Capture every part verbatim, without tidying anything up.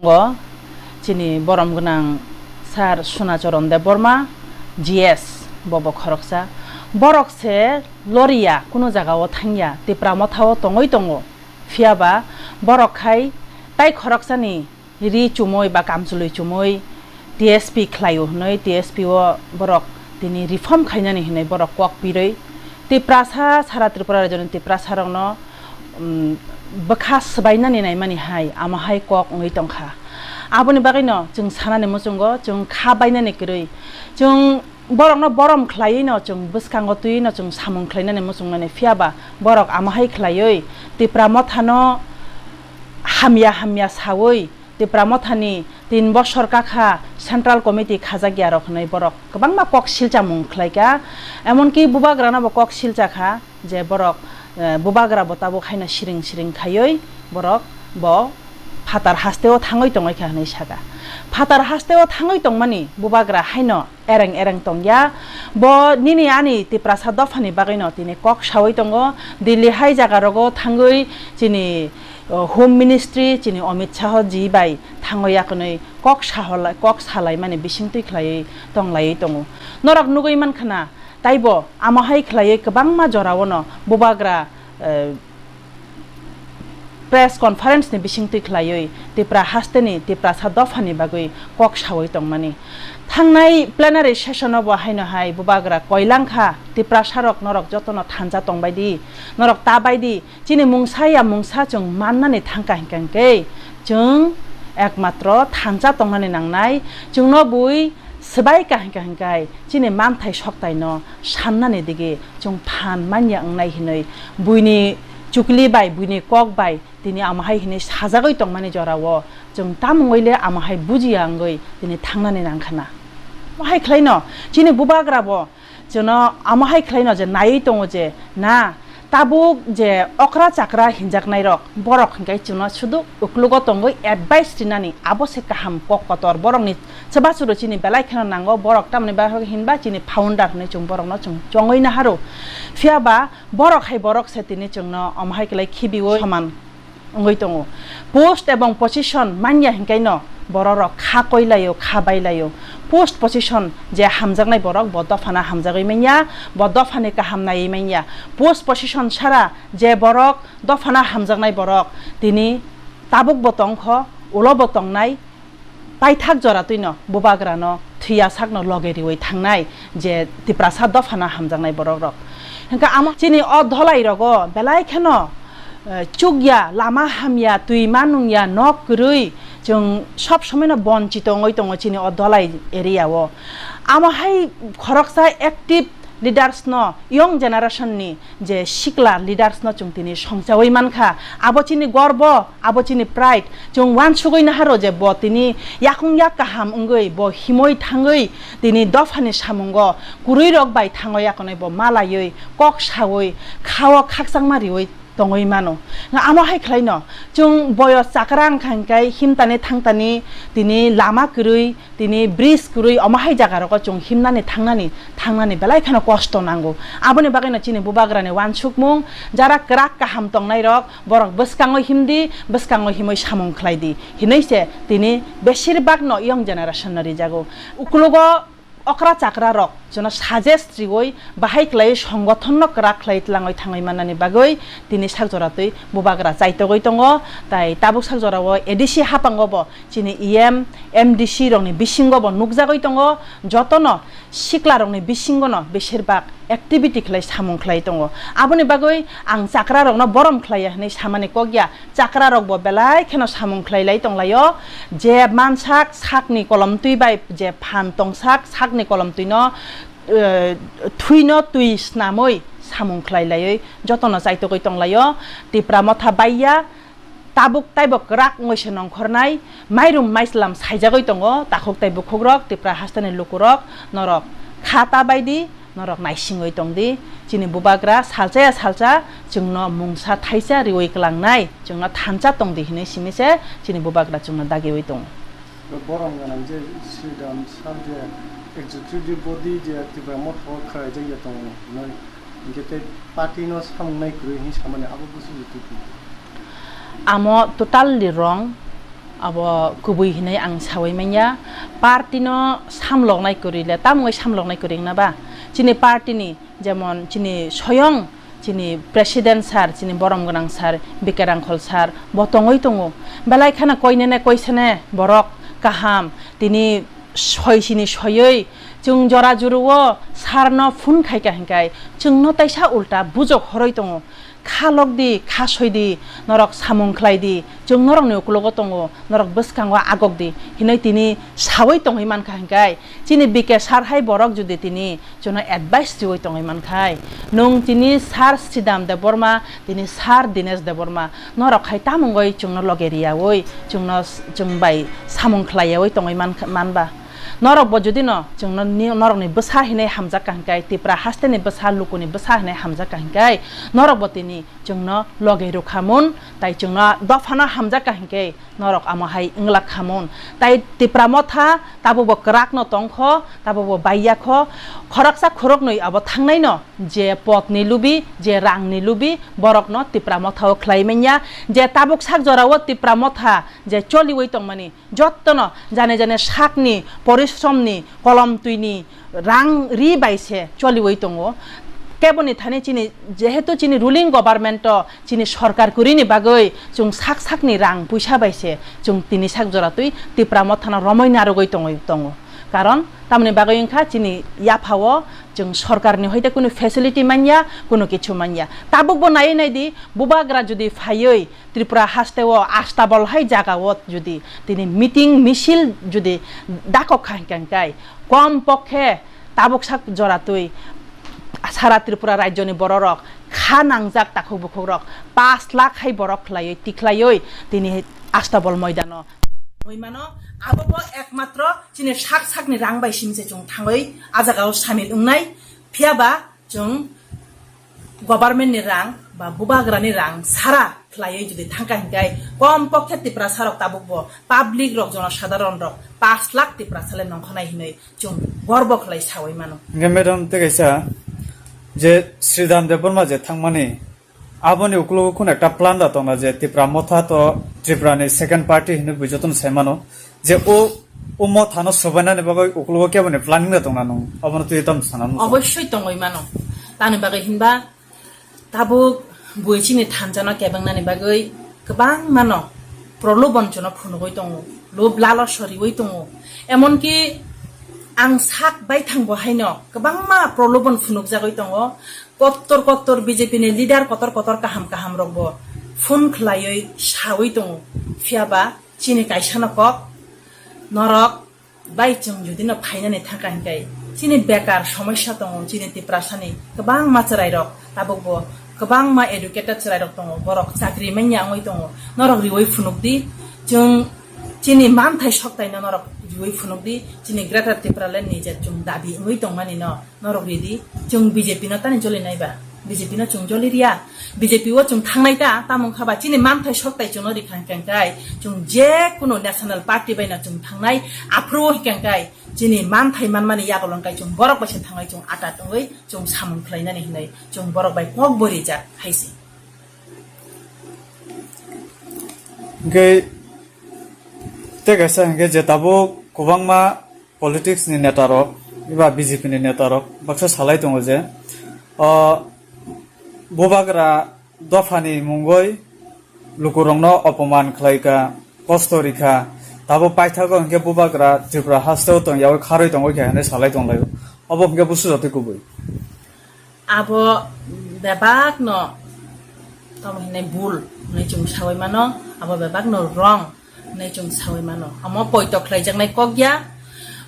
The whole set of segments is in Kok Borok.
Tongo chini borom gwnang Sir Sunacharan Debbarma, G S, bobo khoroksa. Borok se loriya, kuno jagao thangya, Tipra Mothao tongwi tongo. Phiyaba borok khai tai khoroksani ri chumui ba kamchwlwi chumui T S P khlaio hwnwi T S P o borok tini reform khainani hwnwi borok kok pirwi Tiprasa, sara Tripura rajyoni Tiprasarokno, um, bwkha swbainani naimani hai, amo hai kok wngwi tongkha. Aboni bagwino chwng sanani muchungo, chwng kha bainani kwrwi, chwng borokno borom khlaiwino, chwng bwskango twiwino chwng samung khlainani muchungnani, phiyaba borok amo hai khlaiwi Tipra Mothano hamya hamya sawi, Tipra Mothani tin bosor kakha Central Committee khajakya rok hwnwi borok kwbangma kok silchamung khlaikha, emonki Bubagrano bo kok silchakha je borok, eh, Bubagra bo tabuk haino siring siring khaiwi borok bo phatar hasteo thangwi tongwi kha hwnwi saka. Phatar hasteo thangwi tongmani Bubagra haino ereng ereng tongya. Bo nini ani Tiprasa dophani bagwino tini kok sawi tongo. Delhi hai jaga rogo thangwi chini, o, Home Ministry chini Amit Shah ji bai thango yakunwi kok saholai, kok salaimani bisingtwi khlaiwi tonglaiwi tongo. Norok nugwi mankha na, taibo amo hai khlaiwi kwbangma jorao no Bubagra, eh, press conference ni bisingtwi khlaiwi Tipra hasteni Tiprasa dophani bagwi kok sawi tongmani. Thangnai plenary session o bo haino hai Bubagra koilangkha, Tiprasarok norok jotono thansa tongbai di, norok ta bai di, chini mungsa ya mungsa chwng mannani thangkha hinkha hinkhe chwng ekmatro thansa tongnani nangnai, chwngno bui swbai kha hinkha hinkhe chini manthai soktaino sannani digi chwng phan manya wngnai hinwi buini chukli bai, buini kok bai tini amo hai hinwi sajagwi tongmani jorao chwng tamungwi le amo hai bujiya wngwi tini thangnani nangkha na. Amo hai khlaino chini Bubagra bo chwngno amo hai khlaino je naiwi tongo je na tabuk je okra chakra hinjaknairok, borok hinkhe chwngno sudu uklugo tongwi advice rinani, abo se kaham kok kotor. Borokni chubachu rw chini belai kheno nango, borok tamoni bagwi hinba chini founder hinwi chwng borokno chwng chongwi naharo. Phiyaba borok hai borok se tini chwngno omo hai khlai khibiwi soman wngwi tongo. Post ebong position manya hinkhaino bororok kha koilaio, kha bailaio. Post position je hamjaknai borok bo dophano hamjagwi manya, bo dophani kaham naiwi manya. Post position sara je borok dophano hamjaknai borok tini tabukbo tongkho, ulobo tongnai, paithak jora twino Bubagrano thwiya sakno loge riwi thangnai je Tiprasa dophano hamjaknai borokrok. Hinkhe amo chini o dholai rogo belai kheno, eh, chukya, lama hamya, twi manungya, nok kwrwi, chwng sob somoino bonchito wngwi tongo chini o dholai area o. Amo hai khoroksa active leaders no, young generation ni je sikla leaders no chwng tini songchawi mankha. Abo chini gorbo, abo chini pride. Chwng uansugwi naharo je bo tini yakung yak kaham wngwi, bo himwi thangwi tini dophani samungo kwrwi rok bai thango yakunwi bo malaiwi, kok sawi, khao khakchangma riwi tongwi mano. Amo hai khlaino chwng boyos chakra wngkha hinkhe himtani thangtani tini lama kwrwi, tini bridge kwrwi omo hai jaga rogo chwng himnani thangnani, thangnani belai kheno kosto nango. Aboni bagwino chini Bubagrani uansukmung, jara kwrak kaham tongnai rok borok bwskango himdi, bwskango himwi samung khlaidi hinwi se tini besir bagno young generation no rijago. Uklogo okra chakra rok chwngno suggest riwi bahai khlaiwi songgothon no kwrak khlai tlangwi thangwi mannani bagwi tini sak jora twi Bubagra chaitogwi tongo. Tai tabuk sak jora o A D C haphango bo chini E M, M D C rokni bisingo bo nukjagwi tongo, jotono sikla rokni bisingo no besir bak activity khlai samung khlai tongo. Aboni bagwi ang chakra rokno borom khlaiya hinwi samani kok ya, chakra rok bo belai kheno samung khlai lai tong laio, je mansak sakni kolom twi bai je phan tongsak sakni kolom twi no, eh, thwi no twi snamwi samung khlai laiwi jotono chaitogwi tong laio. Tipra Motha baiya, tabuk taibo kwrak wngwi se nongkhornai, mairum maislam saijagwi tongo takhuk tai bukhukrok, Tipra hasteni lukurok, norok kha ta bai di, norok naisingwi tong di. Chini Bubagra salsa ya salsa chwngno mungsa thaisa riwi klangnai, chwngno thansa tong di hinwi simi se chini Bubagra chwngno dagiwi tongo. Borom gwnang je Sridham sir je executive body je Tipra Motha o khlaijakya tongo hinwi, hinkhe tei party no samung nai kwrwi hinwi samani abo busu butu. Amo totally wrong. Abo kubui hinwi ang sawi manya. Party no samloknai kwrwi le, tamo wngwi samloknai kwrwi wngna ba? Chini party ni, jemon chini soyong, chini president sir, chini borom gwnang sir, B K Rangkhol sir, bo tongwi tongo. Belai kheno koinene koisene borok kaham, tini soi sini soiwi chwng jora juru o sir no phone khai ka hinkai chwng no taisa ulta bujok horoi tongo. Kha lok di, kha soi di, norok samung khlai di, chwng norok ni ukulogo tongo, norok bwskango agok di, hinoi tini sawi tongwi mankha hinkai. Chini B K sir hai borok jodi tini chwngno advice riwi tongwi mankhai, nwng tini Sir Sridham Debbarma, tini Sir Dinesh Debbarma, norok hai tamungoi chwngno loge riyawi, chwngno, chwng bai samung khlaiyawi tongwi man, manba. Norok bo jodi no chwngno ni, norok ni bwsa hinwi hamjak ka hinkai, Tipra haste ni bwsa, luku ni bwsa hinwi hamjak ka hinkai, norok bo tini chwngno loge rwkha mun, tai chwngno dopha no hamjak ka hinkai, norok amo hai wng lak kha mun. Tai Tipra motha tabuk bo kwrak no tong kho, tabuk bo bai ya kho. Khoroksa khoroknwi abo thangnai no, je pot ni lubi, je rang ni lubi, borok no Tipra motha o khlai manya. Je tabuk sak jora o Tipra motha je choliwi tongmani, jotto no jane jane sak ni porishrom ni, kolom twi ni, rang ri bai se choliwi tongo. Keboni thani chini, jehetu chini ruling government o chini sorkar kwrwini bagwi chwng sak sakni rang puisa bai se chwng tini sak jora twi Tipra mothano romwi narwgwi tongwi tongo. Karon tamoni bagwi wngkha chini yaphao chwng sorkarni hoite kunu facility manya, kunu kichu manya. Tabukbo naiwi naidi, bubagra jodi phaiwi Tripura hasteo astabol hai jagao jodi tini meeting misil jodi dakok kha hingkha hingkai, kom pokhe tabuk sak jora twi sara Tripura rajyoni bororok kha nangjak takhuk bukhukrok pash lakh hai borok khlaiwi tikhlaiwi tini astabol moidano. Oi mano, abo bo ekmatro chini sak sakni rang bai simi se chwng thangwi a jagao samil wngnai, phiya ba chwng government ni rang ba bubagra ni rang sara khlaiwi jodi thangkha hinkai, kom pokhe Tiprasa rok tabuk bo public rok, jono sadharon rok pash lakh Tiprasa le nongkhonai hinwi chwng gorbo khlai sawi mano. Hingke madam, tei kaisa je Sridham Debbarma je thangmani, aboni ukologo kunu ekta plan da tongna je Tipra motha to Tripura ni second party hinwi bui jotono sai mano. Je o, o mothano sobainani bagwi ukologo keboni planning da tongna nung? Obono twi tamo sana nung? Obossoi tongwi mano. Tani bagwi hinba tabuk bui chini thanjano kebengnani bagwi kwbangmano prolobon chwngno phunugwi tongo, lob lalo soriwi tongo. Emonki ang sak baithangbo haino kwbangma prolobon phunukjagwi tongo. Kottor kottor B J P ni leader kotor kotor kaham kaham rokbo phone khlaiwi sawi tongo. Phiya ba chini kaisano kok, norok bai chwng jodi no phainani thangkha hinkai, chini bekar somosya tongo, chini Tiprasani kwbangma chwrairok tabukbo kwbangma educated chwrairok tongo, borok chakri manya wngwi tongo, norok riwi phunukdi, chwng chini manthai soktaino norok riwi phunukdi, chini Greater Tipraland ni je chwng dabi wngwi tongmani no. Norok ridi, chwng B J P no tani joli nai ba? B J P no chwng joli riya. B J P o chwng thangnai ta, tamo wngkha ba chini manthai soktai chwngno rikha hingkha hingkai, chwng je kunu national party bai no chwng thangnai, aphuru o hingkha hingkai chini manthai manmani yagulo hingkai chwng borok bai se thangnai, chwng atat wngwi chwng samung khlainani hinwi chwng borok bai kok bo rijak hai se. Hingke tei kaisa hingke je tabuk kwbangma politics ni neta rok, eba B J P ni neta rok baksa salai tongo je, o, bubagra dophani mungoi lukurokno opoman khlai kha, kosto ri kha, tabuk paithago hingke bubagra Tripura hasteo tong yaui kharoi tongoi kha hinui salai tonglaio. Obo hingke busu jotoi kubui. Abo bebak no tamo hinai bul hinui chwng sawi mano, abo bebak no wrong hinui chwng sawi mano. Amo poito khlaijaknai kok ya,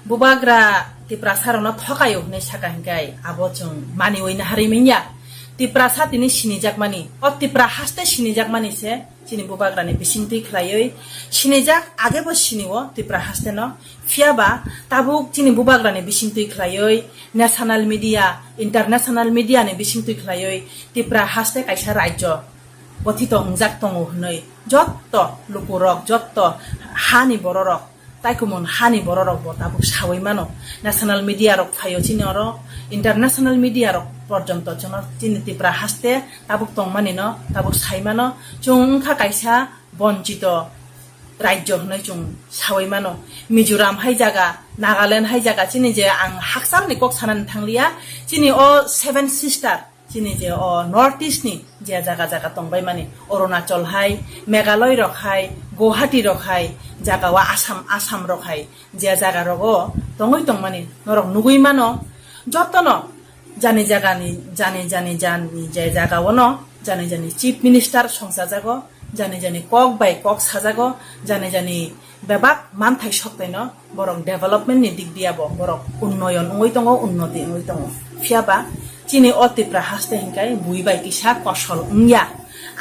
bubagra Tiprasa rokno thokaio hinui saka hinkai abo chwng maniwi naharwi manya. Tiprasa tini sinijakmani, o Tipra haste sinijakmani se. Chini bubagrani bisingtwi khlaiwi sinijak, agebo sinio Tipra hasteno, phiyaba tabuk chini bubagrani bisingtwi khlaiwi national media, international media ni bisingtwi khlaiwi Tipra haste kaisa rajyo gothito wngjak tongo hwnwi jotto lukurok, jotto hani bororok, taikumon hani bororokbo tabuk sawi mano. National media rok phaio chini oro, international media rok porjonto chwngno chini Tipra haste tabuk tongmani no tabuk sai mano. Chwng wngkha kaisa bonchito rajyo hwnwi chwng sawi mano. Mizoram hai jaga, Nagaland hai jaga, chini je ang hakchalni kok sanani thangliya, chini o Seven Sister, chini je o North East ni je jaga jaga tongbai mani, Arunachal hai, Meghalaya rok hai, Guwahati rok hai, jaga o Assam, Assam rok hai, je jaga rogo tongwi tongmani, norok nugwi mano, jotono jani jagani, jani jani jani je jaga ono, jani jani chief minister songchajago, jani jani kok bai kok sajago, jani jani bebak manthai soktaino borok development ni dik diya bo borok unnoyon wngwi tongo, unnoti wngwi tongo. Phiya ba chini o Tipra haste hinkai bui bai kisa kosol wngya,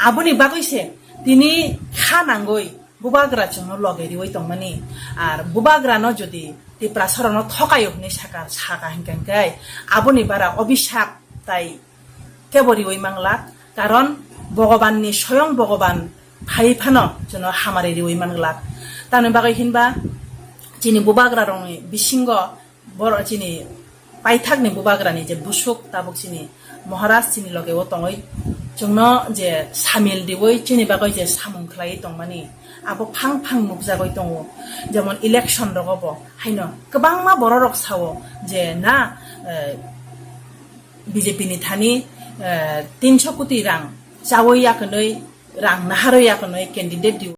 aboni bagwi se tini kha nangwi bubagra chwngno loge riwi tongmani. Ar bubagrano jodi Tiprasarokno thokayo hwnwi saka, saka hinkhe, hinkhe aboni bara obisap tai kebo riwi manglak, karon Bhogobanni, soyong Bhogoban phai phano chwngno hamari riwi manglak. Tamni bagwi hinba chini bubagrarokni bisingo borok chini paithakni bubagrani je busuk tabuk chini Maharaj chini loge o tongwi chwngno je samil diwi chini bagwi je samung khlaiwi tongmani abo phang phang nukjagwi tongo. Jemon election rogo bo haino kwbangma bororok sao je na, eh, B J P ni thani, eh, tinso koti rang chawi yakunwi, rang naharwi yakunwi candidate diwi.